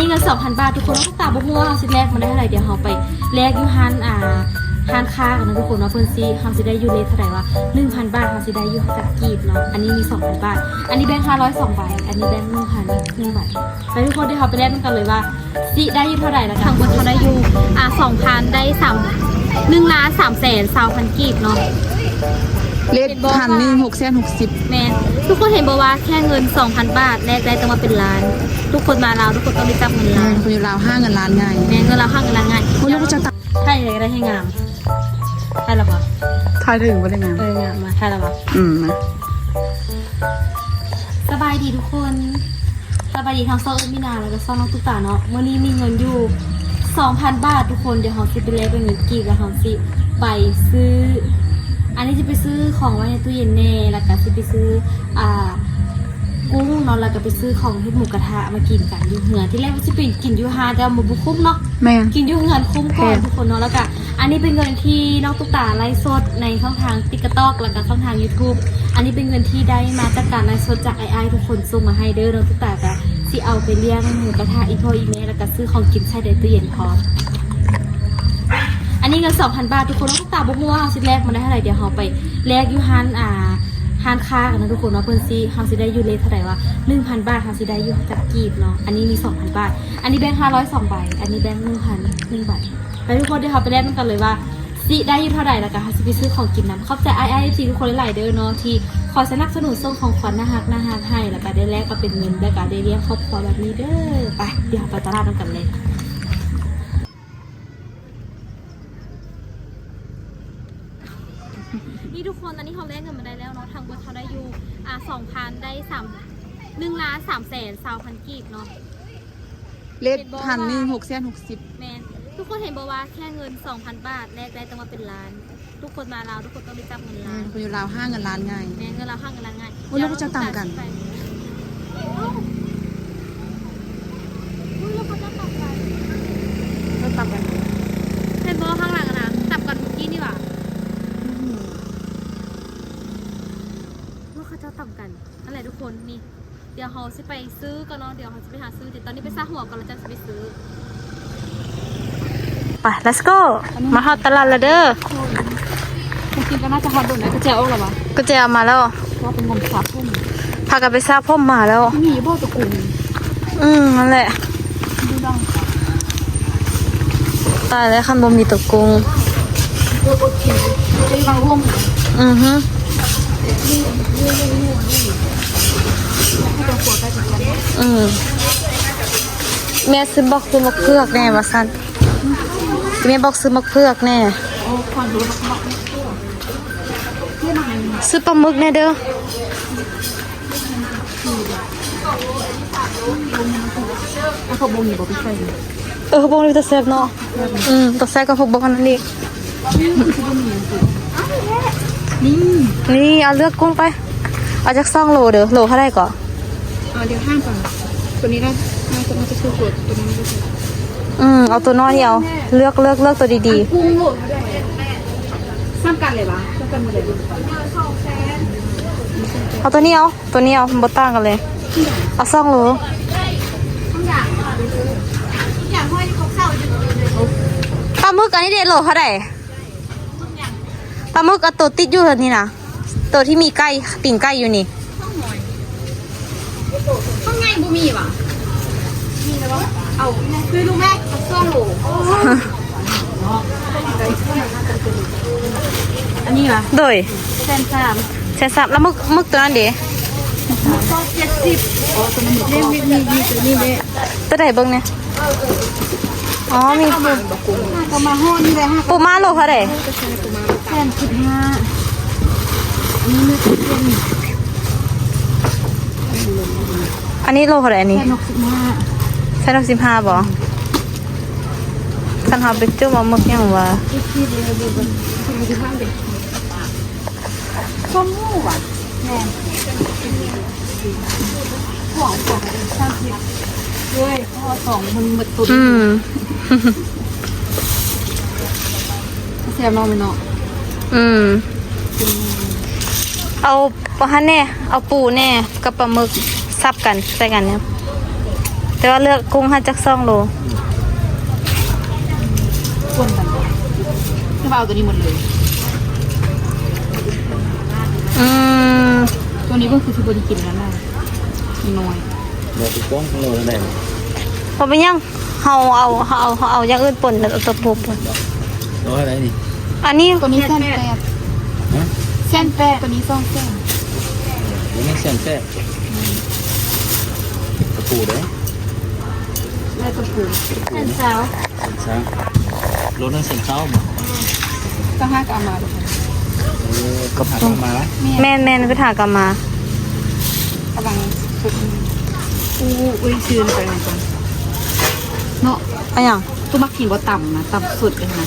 ເງິນສອງພັນບາດທຸກຄົນ. ນ້ອງຕຸກຕາບໍ່ຮູ້ວ່າເຮົາຊິແລກມາໄດ້ເທົ່າໃດ, ດຽວເຮົາໄປແລກຢູ່ຮ້ານ ອ່າ ຮ້ານຄ້າກັນເນາະທຸກຄົນເນາະ, ເພິ່ນຊິ ເຮົາຊິໄດ້ຢູ່ເຣດເທົ່າໃດວະ ໜຶ່ງພັນບາດ ເຮົາຊິໄດ້ຢູ່ຈັກກີບເນາະ. ອັນນີ້ມີສອງພັນບາດ, ອັນນີ້ແບງຫ້າຮ້ອຍສອງໃບ, ອັນນີ້ແບງໜຶ່ງພັນໜຶ່ງໃບ. ໄປທຸກຄົນ, ດຽວເຮົາໄປແລກນຳກັນເລີຍວ່າຊິໄດ້ຢູ່ເທົ່າໃດ. ລະທັງໝົດເຮົາໄດ້ຢູ່ ອ່າ ສອງພັນ ໄດ້ສາມ ໜຶ່ງລ້ານສາມແສນຊາວພັນກີບເນາະ. ເລດພັນໜຶ່ງ ຫົກແສນຫົກສິບ. ແມ່ນ. ທຸກຄົນເຫັນບໍ່ວ່າແຄ່ເງິນສອງພັນບາດແລກໄດ້ຕັ້ງວ່າເປັນລ້ານ. ທຸກຄົນມາລາວ ທຸກຄົນຕ້ອງໄດ້ຈັບເງິນລ້ານ. ແມ່ນ, ຄົນຢູ່ລາວຫາເງິນລ້ານງ່າຍ. ແມ່ນ, ເງິນລາວຫາເງິນລ້ານງ່າຍ. ໂອ້ຍ ແລ້ວກໍຈະ ຖ່າຍໄດ້ ກໍໄດ້ໃຫ້ງາມ. ຖ່າຍແລ້ວບໍ່? ຖ່າຍເລີຍ ບໍ່ໄດ້ງາມ. ເອີ ງາມ. ມາ ຖ່າຍແລ້ວບໍ່? ອືມ ມາ. ສະບາຍດີທຸກຄົນ. ສະບາຍດີທັງຊ່ອງເອື້ອຍມີນາ ແລ້ວກໍຊ່ອງນ້ອງຕຸກຕາເນາະ. ມື້ນີ້ມີເງິນຢູ່ສອງພັນບາດທຸກຄົນ. ດຽວເຮົາຊິໄປແລກເປັນເງິນກີບ ແລ້ວເຮົາຊິໄປຊື້ ອັນນີ້ຊິໄປຊື້ຂອງໄວ້ໃນຕູ້ເຢັນແດ່ ແລ້ວກໍຊິໄປຊື້ ອ່າ ກຸ້ງເນາະ ແລ້ວກໍໄປຊື້ຂອງເຮັດໝູກະທະມາກິນກັນຢູ່ເຮືອນ. ທີແລກວ່າຊິໄປກິນຢູ່ຮ້ານ ແຕ່ວ່າມັນບໍ່ຄຸ້ມເນາະ. ແມ່ນ. ກິນຢູ່ເຮືອນຄຸ້ມກວ່າ ແມ່ນ ທຸກຄົນເນາະ. ແລ້ວກໍ ອັນນີ້ເປັນເງິນທີ່ນ້ອງຕຸກຕາໄລຟ໌ສົດໃນຊ່ອງທາງ TikTok ແລ້ວກໍຊ່ອງທາງ YouTube. ອັນນີ້ເປັນເງິນທີ່ໄດ້ມາຈາກການໄລຟ໌ສົດຈາກອ້າຍໆທຸກຄົນສົ່ງມາໃຫ້ເດີ. ນ້ອງຕຸກຕາກໍຊິເອົາໄປລ້ຽງໝູກະທະອີ່ພໍ່ອີ່ແມ່ ແລ້ວກໍຊື້ຂອງກິນໃສ່ໃນຕູ້ເຢັນພ້ອມ. ອັນນີ້ເງິນສອງພັນບາດທຸກຄົນ. ນ້ອງຕຸກຕາບໍ່ຮູ້ວ່າເຮົາຊິແລກມາໄດ້ເທົ່າໃດ, ດຽວເຮົາໄປແລກຢູ່ຮ້ານ ອ່າ ຮ້ານຄ້າກັນເນາະທຸກຄົນເນາະ, ເພິ່ນຊິ ເຮົາຊິໄດ້ຢູ່ເຣດເທົ່າໃດວະ ໜຶ່ງພັນບາດ ເຮົາຊິໄດ້ຢູ່ຈັກກີບເນາະ. ອັນນີ້ມີສອງພັນບາດ, ອັນນີ້ແບງຫ້າຮ້ອຍສອງໃບ, ອັນນີ້ແບງໜຶ່ງພັນໜຶ່ງໃບ. ໄປທຸກຄົນ, ດຽວເຮົາໄປແລກນຳກັນເລີຍວ່າຊິໄດ້ຢູ່ເທົ່າໃດ ແລ້ວກໍເຮົາຊິໄປຊື້ຂອງກິນນຳ. ຂອບໃຈອ້າຍໆ ເອັຟຊີ ທຸກຄົນຫຼາຍໆເດີເນາະ ທີ່ຄອຍສະໜັບສະໜູນ ສົ່ງຂອງຂວັນໜ້າຮັກໆໃຫ້ ແລ້ວກໍໄດ້ແລກມາເປັນເງິນ ແລ້ວກໍໄດ້ລ້ຽງຄອບຄົວແບບນີ້ເດີ. ໄປ, ດຽວເຮົາໄປຕະຫຼາດນຳກັນເລີຍ. ນີ້ທຸກຄົນ, ຕອນນີ້ເຮົາແລກເງິນມາໄດ້ແລ້ວເນາະ. ທັງໝົດເຮົາໄດ້ຢູ່ ອ່າ ສອງພັນ ໄດ້ສາມ ໜຶ່ງລ້ານສາມແສນຊາວພັນກີບເນາະ. ເລດພັນໜຶ່ງ ຫົກແສນຫົກສິບ. ແມ່ນ. ທຸກຄົນເຫັນບໍ່ວ່າແຄ່ເງິນສອງພັນບາດແລກໄດ້ຕັ້ງວ່າເປັນລ້ານ. ທຸກຄົນມາລາວ ທຸກຄົນຕ້ອງໄດ້ຈັບເງິນລ້ານ. ແມ່ນ, ຄົນຢູ່ລາວຫາເງິນລ້ານງ່າຍ. ແມ່ນ, ເງິນລາວຫາເງິນລ້ານງ່າຍ. ໂອ້ຍ ແລ້ວເຂົາເຈົ້າຕຳກັນ. ເອົ້າ ໂອ້ຍ ແລ້ວເຂົາເຈົ້າຕຳກັນ. ເຂົາຕຳກັນ. ເຫັນບໍ່ ຂ້າງຫຼັງນະ ຕຳກັນມື້ກີ້ນີ້ຫວາ? ອືມ ວ່າເຂົາເຈົ້າຕຳກັນ. ນັ້ນແຫຼະທຸກຄົນ, ນີ້ ດຽວເຮົາຊິໄປຊື້ກ່ອນເນາະ, ດຽວເຮົາຊິໄປຫາຊື້. ດຽວຕອນນີ້ໄປສະຫົວກ່ອນ ແລ້ວຈັ່ງຊິໄປຊື້. ໄປ let's go. ມາຮອດຕະຫຼາດແລ້ວເດີ. ເມື່ອກີ້ກໍໜ້າຈະຮອດດົນແລ້ວ. ກຸນແຈອອກແລ້ວຫວາ? ກຸນແຈເອົາມາແລ້ວ. ວ່າເປັນຄົນສະຜົມ. ພາກັນໄປສະຜົມມາແລ້ວ. ມີບໍ່ຕົວກຸງ? ອືມ ນັ້ນແຫຼະ. ຕາຍແລ້ວ ຄັນບໍ່ມີຕົວກຸງ. ອືຮຶ ອືມ ແມ່ຊື້ ບອກຊື້ໝາກເຜືອກແດ່ວ່າຊັ້ນ. ແມ່ບອກຊື້ໝາກເຜືອກແດ່. ຊື້ປາໝຶກແດ່ເດີ. ເອົາຜັກບົງນີ້ບໍ່ໄປໃສ່. ເອີ ຜັກບົງນີ້ເປັນຕາແຊບເນາະ. ອືມ ຕາແຊບກັບຜັກບົງອັນນັ້ນອີກ. ນີ້ ນີ້ ເອົາເລືອກກຸ້ງໄປ. ເອົາຈັກສອງໂລເດີ. ໂລເທົ່າໃດເກາະ? ອ່າ ດຽວຖາມກ່ອນ. ຕົວນີ້ນະ ໜ້າຈະ ໜ້າຈະຖືກກວ່າຕົວນັ້ນ. ອືມ ເອົາຕົວນ້ອຍນີ້ເອົາ. ເລືອກ ເລືອກ ເລືອກຕົວດີໆ. ອັນກຸ້ງໂລເທົ່າໃດ? ສ່ຳກັນເລີຍຫວາ? ສ່ຳກັນໝົດເລີຍ. ເອົາຕົວນີ້ເອົາ. ຕົວນີ້ເອົາ ມັນບໍ່ຕ່າງກັນເລີຍ. ເອົາສອງໂລ. ປາໝຶກອັນນີ້ເດ ໂລເທົ່າໃດ? ປາໝຶກ ເອົາໂຕຕິດຢູ່ນີ້ນະ. ໂຕທີ່ມີໄກ່ ຕີນໄກ່ຢູ່ນີ້. ຂ້າງໃນບໍ່ມີຫວາ? ມີແລ້ວບໍ່? ເອົາ ຊື້ລູກແມ່ ສອງໂລ. ອັນນີ້ຫວາ? ໂດຍ ແສນສາມ. ແສນສາມ. ແລ້ວໝຶກ ໝຶກຕົວນັ້ນເດ? ໝຶກກໍເຈັດສິບ. ອໍ ຕົວນັ້ນໝຶກ ມີ ມີ ມີ ມີຕົວນີ້ເດ. ຕົວໃດເບິ່ງແດ່? ອໍ ມີ ເອົາມາ ກໍມາຮອດນີ້ແຫຼະ. ປູມ້າໂລເທົ່າໃດ? ແສນສິບຫ້າ. ອັນນີ້ເປັນ ອັນນີ້ໂລເທົ່າໃດອັນນີ້? ແສນຫົກສິບຫ້າ. ແສນຫົກສິບຫ້າບໍ່? ຄັນເຮົາໄປຈຸ່ມເອົາໝຶກຫຍັງຫວາ? ສົ້ມໝູຫວາ? ແມ່ນ. ຂອງ ຂອງ ສາມສິບ ເວີຍ. ພໍສອງມັນໝົດຕົວ. ອືມ ແຊບເນາະ ແມ່ນເນາະ. ອືມ ເອົາ ບໍ່ຫັ້ນແດ່ ເອົາປູແດ່ກັບປາໝຶກສັບກັນໃສ່ກັນແດ່. ແຕ່ ແຕ່ວ່າເລືອກກຸ້ງໃຫ້ຈັກສອງໂລ. ສ່ວນກັນບໍ່ ຄືວ່າເອົາຕົວນີ້ໝົດເລີຍ? ອືມ ຕົວນີ້ເບິ່ງຄືຊິບໍ່ໄດ້ກິນແລ້ວນະ ນ້ອຍ. ບໍ່ໄປກອງໂລເທົ່າໃດ? ບໍ່ເປັນຫຍັງ ເຮົາເອົາ ເຮົາເອົາ ເຮົາເອົາຢ່າງອື່ນປົນ ແລ້ວເອົາຕົວປູປົນ. ໂລເທົ່າໃດນີ້? ອັນນີ້ ຕົວນີ້ແສນແປດ. ຮະ? ແສນແປດ ຕົວນີ້ສອງແສນ. ຕົວນີ້ແສນແປດ. ອືມ ກະປູເດ້. ແລ້ວກະປູ ກະປູ ແສນຊາວ. ແສນຊາວ ໂລໜຶ່ງແສນຊາວບໍ່? ອືມ ເຈົ້າຫາກະເອົາມາບໍ່? ເອີ ກະຫາກະເອົາມາລະ. ແມ່ນ ແມ່ນ ໄປຫາກະເອົາມາ. ກຳລັງສຸກ. ອູ້ ອຸ້ຍ ຊື່ນໄປນຳກັນເນາະ. ອາຫຍັງ? ຕູ້ມັກກິນບໍ່? ຕຳນະ ຕຳສົດເລີຍນະ.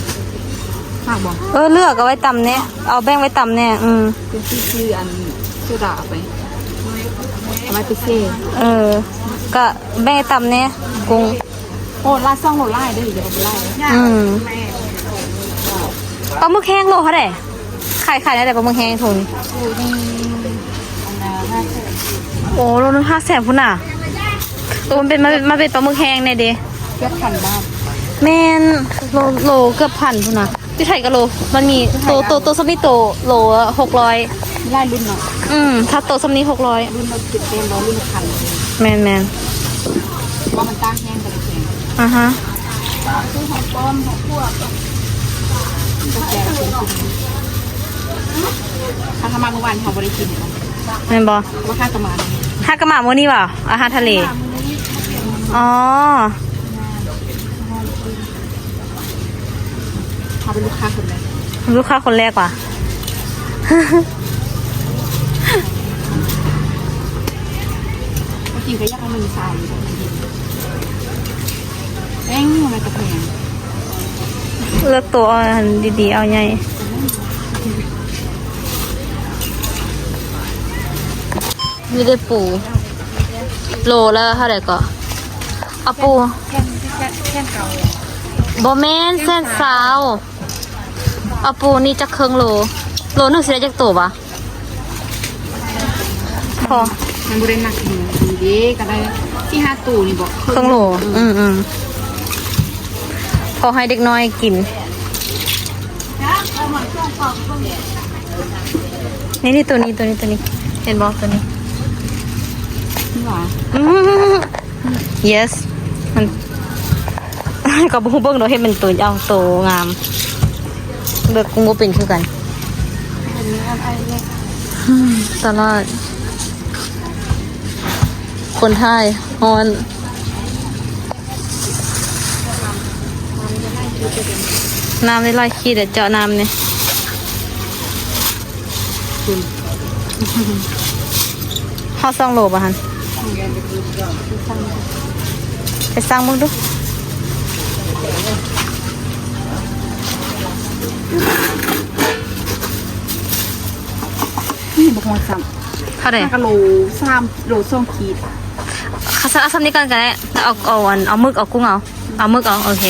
ມັກບໍ່? ເອີ ເລືອກເອົາໄວ້ຕຳແດ່ ເອົາແບ່ງໄວ້ຕຳແດ່. ອືມ ເປັນຊື່ ຊື່ອັນ ໂຊດາເອົາໄປ ເອົາໄວ້ໄປເຊ. ເອີ ກະແບ່ງໄວ້ຕຳແດ່ ກຸ້ງ. ໂອ້ ລາດສອງໂລຫຼາຍເດ້ ດຽວເອົາໄປຫຼາຍ. ອືມ ປາໝຶກແຫ້ງໂລເທົ່າໃດ? ຂາຍ ຂາຍແນວໃດປາໝຶກແຫ້ງໂລນີ້? ໂລໜຶ່ງ ອັນນະ ຫ້າແສນ. ໂອ້ ໂລໜຶ່ງຫ້າແສນພຸ້ນນະ. ໂອ້ ມັນເປັນ ມັນເປັນ ມັນເປັນປາໝຶກແຫ້ງແນ່ເດ. ເກືອບພັນບາດ. ແມ່ນ ໂລ ໂລເກືອບພັນພຸ້ນນະ. ຢູ່ໄທກະໂລ ມັນມີໂຕ ໂຕ ໂຕສ່ຳນີ້ໂຕໂລລະຫົກຮ້ອຍ. ຫຼາຍລຸ້ນເນາະ. ອືມ ຖ້າໂຕສ່ຳນີ້ຫົກຮ້ອຍ. ລຸ້ນລະເຈັດແປດຮ້ອຍ ລຸ້ນລະພັນ. ແມ່ນໆ ເພາະວ່າມັນຕ່າງແຫ້ງກັນແພງ. ອາຮະ ຊື້ຂອງປອມ ຂອງພວກ ກະແຟ. ຖ້າ ຖ້າມາມື້ວານເຮົາບໍ່ໄດ້ກິນ. ແມ່ນບໍ່? ວ່າຫາກະມາ ຫາກະມາມື້ນີ້ຫວາ? ອາຫານທະເລ. ອໍ ເຮົາເປັນລູກຄ້າຄົນແລກ. ລູກຄ້າຄົນແລກຫວາ? ເອົາຈິງກະຢາກເອົາໜຶ່ງຊາວຢູ່ດອກ. ແພງ ມັນກະແພງ. ເລືອກໂຕເອົາອັນດີໆ ເອົາໃຫຍ່. ມີແຕ່ປູ. ໂລລະເທົ່າໃດເກາະ? ເອົາປູ. ແສນ ແສນ ແສນເກົ້າ. ບໍ່ແມ່ນ ແສນຊາວ. ເອົາປູນີ້ຈັກເຄິ່ງໂລ. ໂລໜຶ່ງຊິໄດ້ຈັກໂຕຫວາ? ພໍ ມັນບໍ່ໄດ້ໜັກເດ ກະໄດ້ສີ່ຫ້າໂຕນີ້ບໍ? ເຄິ່ງໂລ. ອືມ ອືມ ພໍໃຫ້ເດັກນ້ອຍກິນ. ນີ້ ນີ້ ໂຕນີ້ ໂຕນີ້ ໂຕນີ້ ເຫັນບໍ່? ໂຕນີ້ຫວາ? ອືມ yes ມັນ ກະບໍ່ຮູ້ເບິ່ງດອກ ເຫັນເປັນໂຕ ເອົາໂຕງາມ. ເລືອກກຸ້ງບໍ່ເປັນຄືກັນ. ຕະຫຼາດ ຄົນຖ່າຍ ຮ້ອນ. ນ້ຳໄດ້ຫຼາຍຂີດ ເຈາະນ້ຳນີ້. ຮອດສອງໂລບໍ່ຫັ້ນ? ໄປສັ່ງເບິ່ງດູ. ນີ້ບໍ່ຮອດຊ້ຳ. ເທົ່າໃດ? ຫ້າກະໂລ ສາມໂລສອງຂີດ. ເອົາ ເອົາສ່ຳນີ້ກ່ອນກະໄດ້. ເອົາ ເອົາອັນ ເອົາໝຶກ ເອົາກຸ້ງເອົາ. ເອົາໝຶກເອົາ. ໂອເຄ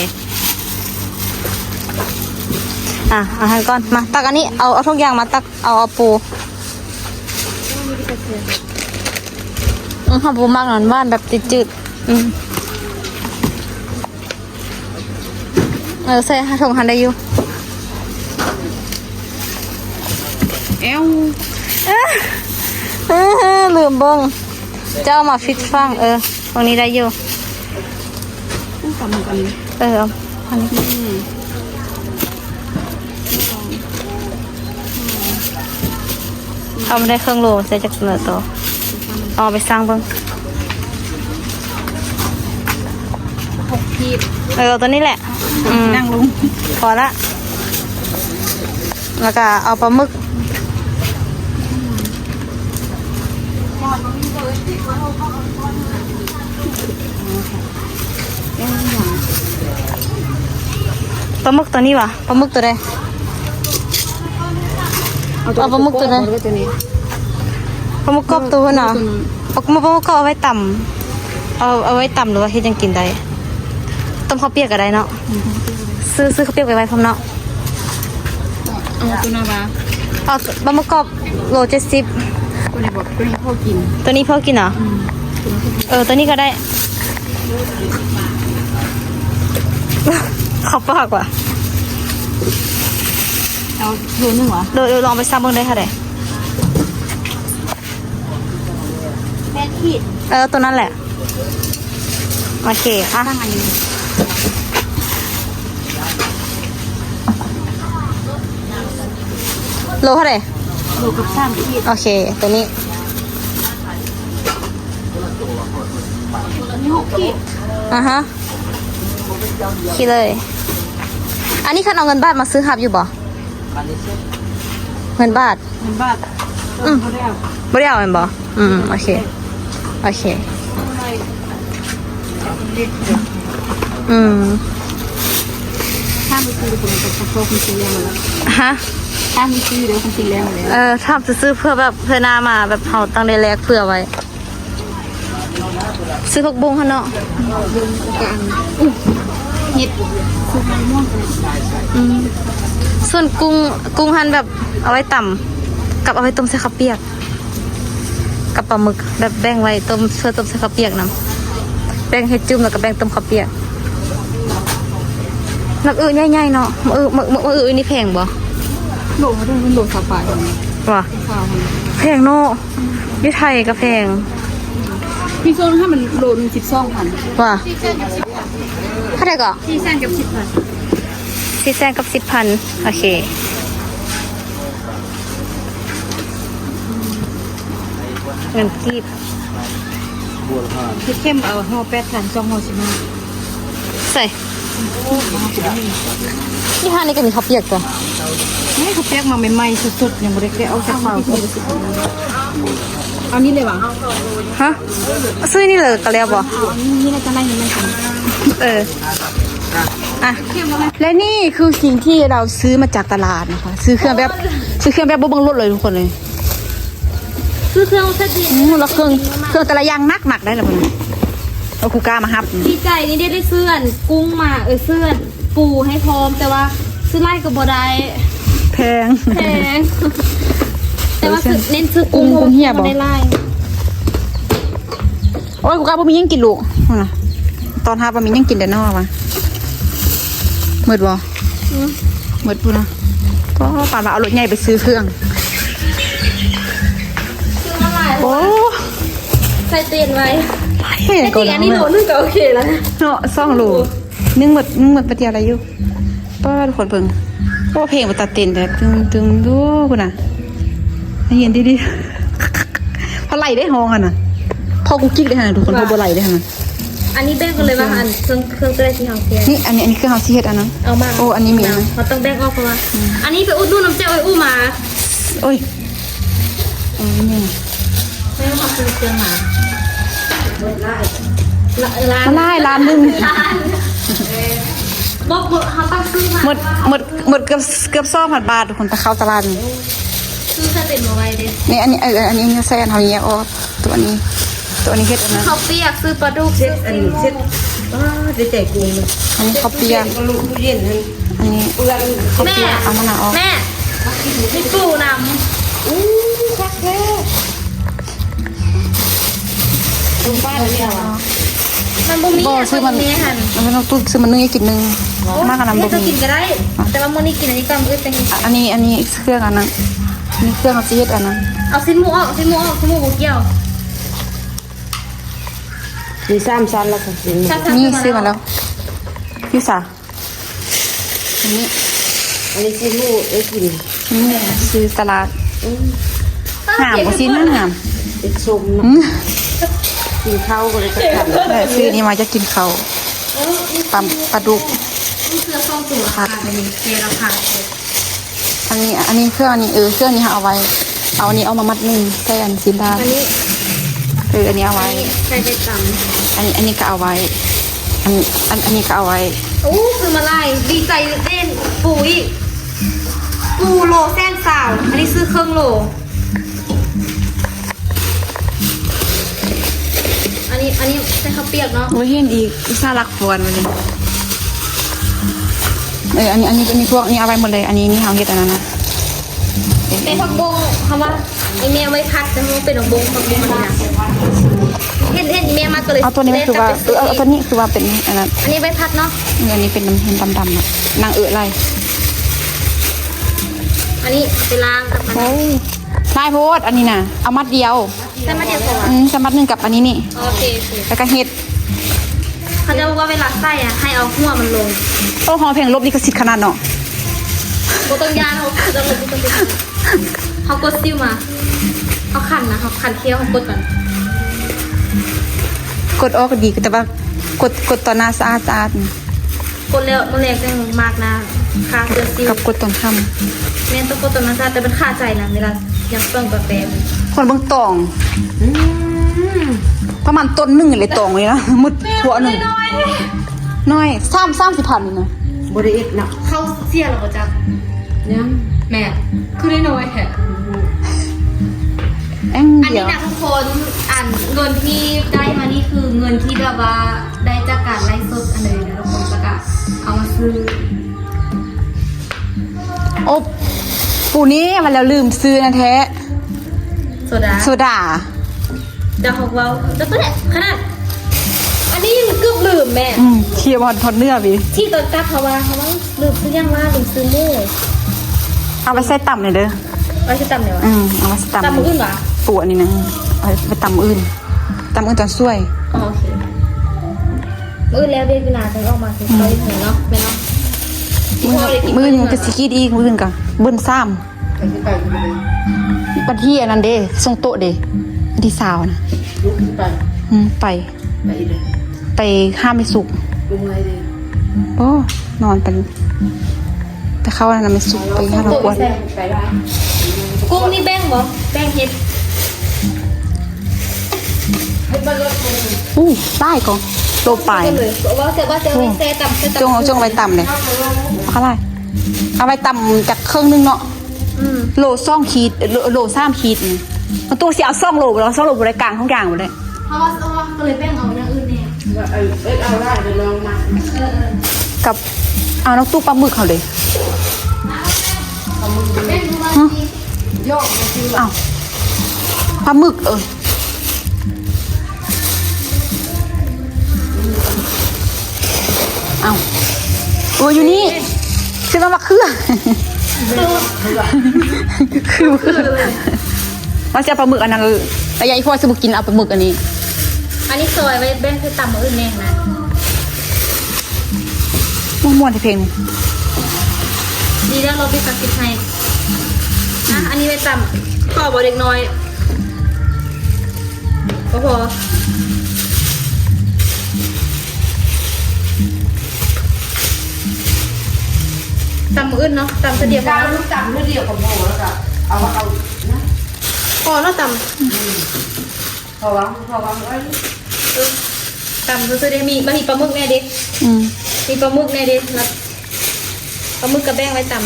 ອ່ະ ເອົາຫັ້ນກ່ອນ. ມາ ຕັກອັນນີ້ ເອົາ ເອົາທຸກຢ່າງມາຕັກ. ເອົາ ເອົາປູ. ອືມ ເຮົາບໍ່ມັກອັນຫວານແບບຈືດໆ. ອືມ ເອີ ໃສ່ຖົງຫັ້ນໄດ້ຢູ່. ແອວ ເອີ ລືມເບິ່ງ. ເຈົ້າມາຜິດຝັ່ງ. ເອີ ຝັ່ງນີ້ໄດ້ຢູ່. ອຸ້ຍ ປາໝຶກອັນນີ້. ເອີ ເອົາອັນນີ້. ອືມ ເອົາມາໄດ້ເຄິ່ງໂລ ໃສ່ຈັກໂລຕໍ່? ເອົາໄປຊັ່ງເບິ່ງ. ຫົກຂີດ. ເອີ ເອົາຕົວນີ້ແຫຼະ. ອືມ ນັ່ງລົງ. ພໍລະ. ແລ້ວກະເອົາປາໝຶກ. ປາໝຶກຕົວນີ້ຫວາ? ປາໝຶກຕົວໃດ? ເອົາປາໝຶກຕົວໃດ? ເອົາປາໝຶກກອບ ເອົາຕົວນີ້. ປາໝຶກກອບຕົວຫັ້ນນະ. ເອີ ປາໝຶກກອບເອົາໄວ້ຕຳ ເອົາ ເອົາໄວ້ຕຳ ຫຼືວ່າເຮັດຫຍັງກິນໄດ້. ຕົ້ມເຂົ້າປຽກກະໄດ້ເນາະ. ອືມ ຊື້ ຊື້ເຂົ້າປຽກໄປໄວ້ພ້ອມເນາະ. ເອົາຕົວນັ້ນຫວາ? ເອົາປາໝຶກກອບໂລເຈັດສິບ. ຕົວນີ້ບໍ? ຕົວນີ້ພໍກິນ. ຕົວນີ້ພໍກິນຫວາ? ອືມ ເອີ ຕົວນີ້ກະໄດ້. ເຂົ້າປາກວ່າ ເອົາໂລໜຶ່ງຫວາ? ໂດຍ ໂດຍ ລອງໄປຊໍ່າເບິ່ງໄດ້ເທົ່າໃດ? ແປດຂີດ. ເອີ ໂຕນັ້ນແຫຼະ. ໂອເຄ ອ່ະ ຕັ້ງອັນນີ້ ໂລເທົ່າໃດ? ໂລກັບສາມຂີດ. ໂອເຄ ໂຕນີ້ ອ່າຮະ ຄິດເລີຍ. ອັນນີ້ຄັນເອົາເງິນບາດມາຊື້ຮັບຢູ່ບໍ່? ເງິນບາດ. ເງິນບາດ. ອືມ ບໍ່ໄດ້ເອົາ ບໍ່ໄດ້ເອົາແມ່ນບໍ່? ອືມ ໂອເຄ ໂອເຄ. ອືມ ຖ້າມັນຊື້ ມັນກໍ ມັນຊິແລ້ວແລ້ວ. ຮະ? ຖ້າມັນຊື້ແລ້ວ ມັນຊິແລ້ວແລ້ວ. ເອີ ຖ້າຊື້ເພື່ອແບບເທື່ອໜ້າມາ ແບບເຮົາຕ້ອງໄດ້ແລກເພື່ອໄວ້. ຊື້ຜັກບຸ້ງຫັ້ນເນາະ ຜັກບຸ້ງ ແລ້ວກໍອັນ ອຸ້ຍ ເຫັດ ຊື້ມັນມ່ວງ. ອືມ ສ່ວນກຸ້ງ ກຸ້ງຫັ້ນແບບເອົາໄວ້ຕຳ ກັບເອົາໄວ້ຕົ້ມໃສ່ເຂົ້າປຽກ ກັບປາໝຶກ ແບບແບ່ງໄວ້ຕົ້ມ ເພື່ອຕົ້ມໃສ່ເຂົ້າປຽກນຳ ແບ່ງເຮັດຈຸ້ມ ແລ້ວກໍແບ່ງຕົ້ມເຂົ້າປຽກ. ໝາກອຶໃຫຍ່ໆເນາະ ໝາກອຶ ໝາກ ໝາກອຶນີ້ແພງບໍ່? ໂລເທົ່າໃດ? ມັນໂລຊາວປາຍ. ວ່າ ຊາວພັນ. ແພງເນາະ. ຢູ່ໄທກໍແພງ. ມີຊ່ວງນັ້ນມັນໂລໜຶ່ງສິບສອງພັນ. ວ່າ ເທົ່າໃດກໍ? ສີ່ແສນກັບສິບພັນ. ສີ່ແສນກັບສິບພັນ. ໂອເຄ ເງິນກີບ. ເຮັດເຂັມເອົາຫໍ່ແປດພັນ ສອງຫໍ່ສິບຫ້າ. ໃສ່ ນີ້ຮ້ານນີ້ກໍມີເຂົ້າປຽກຕົວະ. ນີ້ເຂົ້າປຽກມາໃໝ່ໆ ສົດໆ ຍັງບໍ່ໄດ້ແກະອອກຈາກເຕົາ. ເອົານີ້ເລີຍຫວາ? ຮະ? ຊື້ນີ້ເລີຍກໍແລ້ວບໍ່? ເອົານີ້ແລ້ວກໍໄດ້ເງິນນຳກັນ. ເອີ ອ່ະ ແລະນີ້ຄືສິ່ງທີ່ເຮົາຊື້ມາຈາກຕະຫຼາດນະຄະ ຊື້ເຄື່ອງແບບ ຊື້ເຄື່ອງແບບບໍ່ເບິ່ງລົດເລີຍທຸກຄົນເລີຍ. ຊື້ເຄື່ອງໃສ່ດິນ. ອືມ ແລ້ວເຄື່ອງ ເຄື່ອງແຕ່ລະຢ່າງໜັກໆ ໄດ້ລະບັດນີ້. ເອົາຄູກາມາຮັບ. ດີໃຈນີ້ໄດ້ ໄດ້ຊື້ອັນກຸ້ງມາ ເອີ ຊື້ອັນປູໃຫ້ພ້ອມ ແຕ່ວ່າຊື້ຫຼາຍກໍບໍ່ໄດ້ ແພງ ແພງ. ແຕ່ວ່າຊື້ ເນັ້ນຊື້ກຸ້ງ ກຸ້ງເຫື່ອບໍ່? ໄດ້ຫຼາຍ. ໂອ້ຍ ກູກາບໍ່ມີຫຍັງກິນລູກ. ຫັ້ນນະ ຕອນຫາບໍ່ມີຫຍັງກິນແດ່ເນາະວ່າ. ໝົດບໍ່? ອືມ ໝົດພຸ້ນນະ. ກໍປານວ່າເອົາລົດໃຫຍ່ໄປຊື້ເຄື່ອງ. ຊື້ມາຫຼາຍ ໂອ້ ໃສ່ເຕັນໄວ້. ແຕ່ຈິງອັນນີ້ໂລໜຶ່ງກໍໂອເຄແລ້ວນະ ເນາະ ສອງໂລ. ໜຶ່ງໝົດ ໜຶ່ງໝົດປະດຽວໄດ້ຢູ່. ປ້າ ທຸກຄົນເບິ່ງ ໂອ້ ເພງເປັນຕາເຕັ້ນແທ້ ຕຶງໆ ດູພຸ້ນນະ. ໄດ້ຍິນດີໆ ພໍໄຫຼໄດ້ຮ້ອງຫັ້ນນະ ພໍກຸກກິກໄດ້ຫັ້ນນະ ທຸກຄົນ ພໍບໍ່ໄຫຼໄດ້ຫັ້ນນະ. ອັນນີ້ແບ່ງກັນເລີຍວ່າ ອັນເຄື່ອງ ເຄື່ອງໂຕໃດທີ່ເຮົາເຮັດ. ນີ້ ອັນນີ້ ອັນນີ້ຄືເຮົາຊິເຮັດອັນນັ້ນ. ເອົາມາ ໂອ້ ອັນນີ້ມີ ເຮົາຕ້ອງແບ່ງອອກ ເພາະວ່າ ອືມ ອັນນີ້ໄປອຸດໜູນນຳເຈົ້າໄອ້ອູ້ມາ. ໂອ້ຍ ອັນນີ້ ແມ່ນວ່າເຮົາຊື້ເຄື່ອງມາ ລ້ານ ລ້ານໜຶ່ງ. ບໍ່ ບໍ່ ເຮົາຕ້ອງຊື້ມາ ໝົດ ໝົດ ໝົດເກືອບ ເກືອບສອງພັນບາດ ທຸກຄົນ ໄປເຂົ້າຕະຫຼາດນີ້. ຊື້ໃສ່ເຕັນບໍ່ໄຫວເດ້. ນີ້ ອັນນີ້ ເອີ ອັນນີ້ໃສ່ ອັນເຮົາແຍກອອກ ຕົວນີ້ ຕົວນີ້ເຮັດອັນນັ້ນ ເຂົ້າປຽກ ຊື້ປາດຸກ ເຮັດອັນ ເຮັດ ປາ ໄດ້ໃຈກຸ້ງ. ອັນນີ້ເຂົ້າປຽກ ເຮັດຕູ້ເຢັນ ຕູ້ເຢັນຫັ້ນ ອັນນີ້ເປືອນ ເຂົ້າປຽກ ແມ່ ເອົາມານະອອກ ແມ່ ມີປູນຳ. ອູ້ ຄັກແທ້ ຕົ້ມປາແລ້ວ. ມັນບໍ່ມີ ບໍ່ ຊື້ມັນ ມັນຕ້ອງຕຸ້ມ ຊື້ມັນໜຶ້ງ ກິນໜຶ່ງ. ມາຂະໜາດບໍ່ມີ ກິນກໍໄດ້ ແຕ່ວ່າມື້ນີ້ກິນອັນນີ້ກ່ອນ ມື້ອື່ນຈັ່ງກິນ. ອັນນີ້ ອັນນີ້ເຄື່ອງອັນນັ້ນ ນີ້ເຄື່ອງເຮົາຊິເຮັດອັນນັ້ນ. ເອົາຊີ້ນໝູອອກ ຊີ້ນໝູອອກ ຊີ້ນໝູບໍ່ກ່ຽວ. ມີສາມຊັ້ນລະ ຊີ້ນໝູ ນີ້ຊື້ມາແລ້ວ ຢູ່ສາ ອັນນີ້ ອັນນີ້ຊີ້ນໝູເອີຍກິນ ນີ້ຊື້ຕະຫຼາດ. ອືມ ງາມບໍ່ຊີ້ນງາມ ເປັນຊົມເນາະ. ອືມ ກິນເຂົ້າກໍເລີຍຈັກກັນ ແມ່ຊື້ນີ້ມາຈະກິນເຂົ້າ ຕຳປາດຸກ ເສື້ອສອງໂຕລາຄາເທົ່າໃດ? ເຈລາຄາ. ອັນນີ້ ອັນນີ້ເຄື່ອງ ອັນນີ້ ເອີ ເຄື່ອງນີ້ເຮົາເອົາໄວ້ ເອົາອັນນີ້ເອົາມາມັດໜຶ່ງ ໃສ່ອັນຊີ້ນດາດ. ອັນນີ້ ເອີ ອັນນີ້ເອົາໄວ້ ອັນນີ້ໃສ່ໄປຕຳ. ອັນ ອັນນີ້ກໍເອົາໄວ້ ອັນ ອັນ ອັນນີ້ກໍເອົາໄວ້. ໂອ້ ຊື້ມາຫຼາຍ ດີໃຈເດ້ ປູອີກ ປູໂລແສນຊາວ ອັນນີ້ຊື້ເຄິ່ງໂລ. ອັນນີ້ ອັນນີ້ໃສ່ເຂົ້າປຽກເນາະ. ໂອ້ຍ ເຫັນອີກ ອຸດສ່າລັກຟອນມານີ້. ເອີ ອັນນີ້ ອັນນີ້ ອັນນີ້ພວກນີ້ເອົາໄວ້ໝົດເລີຍ ອັນນີ້ນີ້ເຮົາເຮັດອັນນັ້ນນະ. ເປັນຜັກບົ້ງ ເຮົາວ່າ ອີແມ່ໄວ້ຜັດ ແຕ່ມັນເປັນຜັກບົ້ງ ຜັກບົ້ງອັນນີ້ນະ ເຫັນ ເຫັນອີແມ່ມາກໍເລີຍ ເອົາຕົວນີ້ ຄືວ່າ ເອີ ເອົາຕົວນີ້ ຄືວ່າເປັນອັນນັ້ນ ອັນນີ້ໄວ້ຜັດເນາະ ເອີ ອັນນີ້ເປັນນ້ຳ ນ້ຳດຳໆ ນະ ນາງເອີໄຫຼ ອັນນີ້ໄປລ້າງກັບມັນ ໂອ້ຍ ຫຼາຍໂພດ ອັນນີ້ນະ ເອົາມັດດຽວ ໃສ່ມັດດຽວພໍ ອືມ ໃສ່ມັດໜຶ່ງກັບອັນນີ້ນີ້ ໂອເຄ ໂອເຄ ແລ້ວກໍເຮັດ ເຂົາເຈົ້າວ່າເວລາໃສ່ອະ ໃຫ້ເອົາຫົວມັນລົງ ໂອ້ ເຮົາແພງລົບລິຂະສິດຂະໜາດເນາະ ບໍ່ຕ້ອງຢ້ານ ເຮົາ ເຂົາເຈົ້າລົບລິຂະສິດ ເຮົາກົດຊິວມາ ເຮົາຂັນນະ ເຮົາຂັນຂຽວ ເຮົາກົດກ່ອນ ກົດອອກກໍດີ ແຕ່ວ່າກົດ ກົດຕອນໜ້າສະອາດ ສະອາດ ກົດແລ້ວມື້ແລງຈັ່ງມາກໜ້າ ຂ້າເສື້ອຊິວ ກັບກົດຕອນຄ່ຳ ແມ່ນ ຕ້ອງກົດຕອນນັ້ນຊະ ແຕ່ມັນຄາໃຈນະ ເວລາຢາກເບິ່ງກາແຟ ຄົນເບິ່ງຕອງ ອືມ ປະມານຕົ້ນໜຶ່ງນີ້ແຫຼະ ຕອງນີ້ນະ ໝົດຫົວໜຶ່ງ ນ້ອຍ ສາມ ສາມສິບພັນນີ້ນະ ບໍ່ໄດ້ເອັດເນາະ ເຂົ້າເສຍແລ້ວບໍ່ຈັກ ຍັງ ແມ່ນ ຄືໄດ້ນ້ອຍແທ້ ອັນນີ້ນະທຸກຄົນ ອັນເງິນທີ່ໄດ້ມານີ້ຄືເງິນທີ່ແບບວ່າໄດ້ຈາກການໄລຟ໌ສົດອັນນີ້ນະທຸກຄົນ ແລ້ວກະເອົາມາຊື້ ໂອ້ ປູນີ້ມາແລ້ວລືມຊື້ນັ້ນແທ້ ໂຊດາ ໂຊດາ ດາວເວົ້າ ແຕ່ຕົວເນີ້ຍຂະໜາດ ອັນນີ້ຍັງເກືອບລືມແມ່ ອືມ ທີ່ວ່າທອດເນື້ອພີ້ ທີ່ຕອນກັບເຮົາວ່າ ເຮົາວ່າລືມຊື້ຫຍັງວ່າ ລືມຊື້ໝູ ເອົາໄປໃສ່ຕຳແດ່ເດີ ໄວ້ໃສ່ຕຳແດ່ຫວາ ອືມ ເອົາໄວ້ໃສ່ຕຳ ຕຳມື້ອື່ນຫວາ ປູອັນນີ້ນະ ເອົາໄປຕຳມື້ອື່ນ ຕຳມື້ຕອນສວຍ ອໍ ໂອເຄ ມື້ອື່ນແລ້ວວຽກຢູ່ນາຈັ່ງອອກມາກິນເຂົ້າຢູ່ເຮືອນເນາະ ແມ່ນເນາະ ມື້ອື່ນກໍຊິກິນອີກ ມື້ອື່ນກໍເບິ່ນຊ້ຳ ໄປຊິໄປຢູ່ເລີຍ ວັນທີອັນນັ້ນເດ້ ສົ່ງໂຕະເດ້ ວັນທີຊາວນະ ລູກຊິໄປ ອືມ ໄປ ໄປອີກເດ້ ໄປຫາແມ່ສຸກ ເມື່ອຍເດ້ ໂອ້ ນອນໄປ ໄປເຂົ້າອັນນັ້ນແມ່ສຸກ ໄປຫາທາງກວນ ກຸ້ງນີ້ແບ່ງບໍ່ ແບ່ງເຮັດ ອູ້ ຫຼາຍກໍໂລປາຍ ເວົ້າແຊ ເວົ້າແຊ ເອົາໄວ້ແຊຕຳ ແຊຕຳ ຈົ່ງ ຈົ່ງເອົາໄວ້ຕຳເດ້ ເອົາຫຼາຍ ເອົາໄວ້ຕຳຈັກເຄິ່ງໜຶ່ງເນາະ ອືມ ໂລສອງຂີດ ໂລ ໂລສາມຂີດນີ້ ມັນຕູ້ຊິເອົາສອງໂລບໍ່ ສອງໂລບໍ່ໄດ້ກາງທຸກຢ່າງບໍ່ໄດ້ ເຮົາວ່າ ເຮົາວ່າກໍເລີຍແບ່ງເອົາຢ່າງອື່ນແດ່ ວ່າ ເອີ ເອີ ເອົາຫຼາຍໄປລອງນຳ ເອີ ເອີ ກັບ ເອົານ້ອງຕູ້ປາໝຶກເຮົາເດ້ ປາໝຶກ ແບ່ງມາ ຫຶ ຍອກມາຊິ ເອົ້າ ປາໝຶກ ເອີ ເອົ້າ ໂອ້ ຢູ່ນີ້ ເອີ ຄືວ່າມະເຂືອ ຄື ຄື ວ່າຊິເອົາປາໝຶກອັນນັ້ນ ແລ້ວຍາອີ່ພໍ່ຊິບໍ່ກິນ ເອົາປາໝຶກອັນນີ້ ອັນນີ້ຊອຍໄວ້ແບ່ງໃຫ້ຕຳມື້ອື່ນແດ່ນະ ມ່ວນໆ ແທ້ເພງ ດີແລ້ວ ລົບລິຂະສິດໃຫ້ ອ່ະ ອັນນີ້ໄວ້ຕຳ ພໍບໍ່ເດັກນ້ອຍ ບໍ່ພໍ ຕຳມື້ອື່ນເນາະ ຕຳເທື່ອດຽວ ຕຳມື້ດຽວກໍພໍ ແລ້ວກໍເອົາ ເອົານະ ພໍເນາະຕຳ ອືມ ພໍວ່າ ພໍວ່າ ເອີ ຕຳຊື່ໆ ເດ້ ມີ ມັນມີປາໝຶກແດ່ເດ້ ອືມ ມີປາໝຶກແດ່ເດ້ ແລ້ວປາໝຶກກໍແບ່ງໄວ້ຕຳ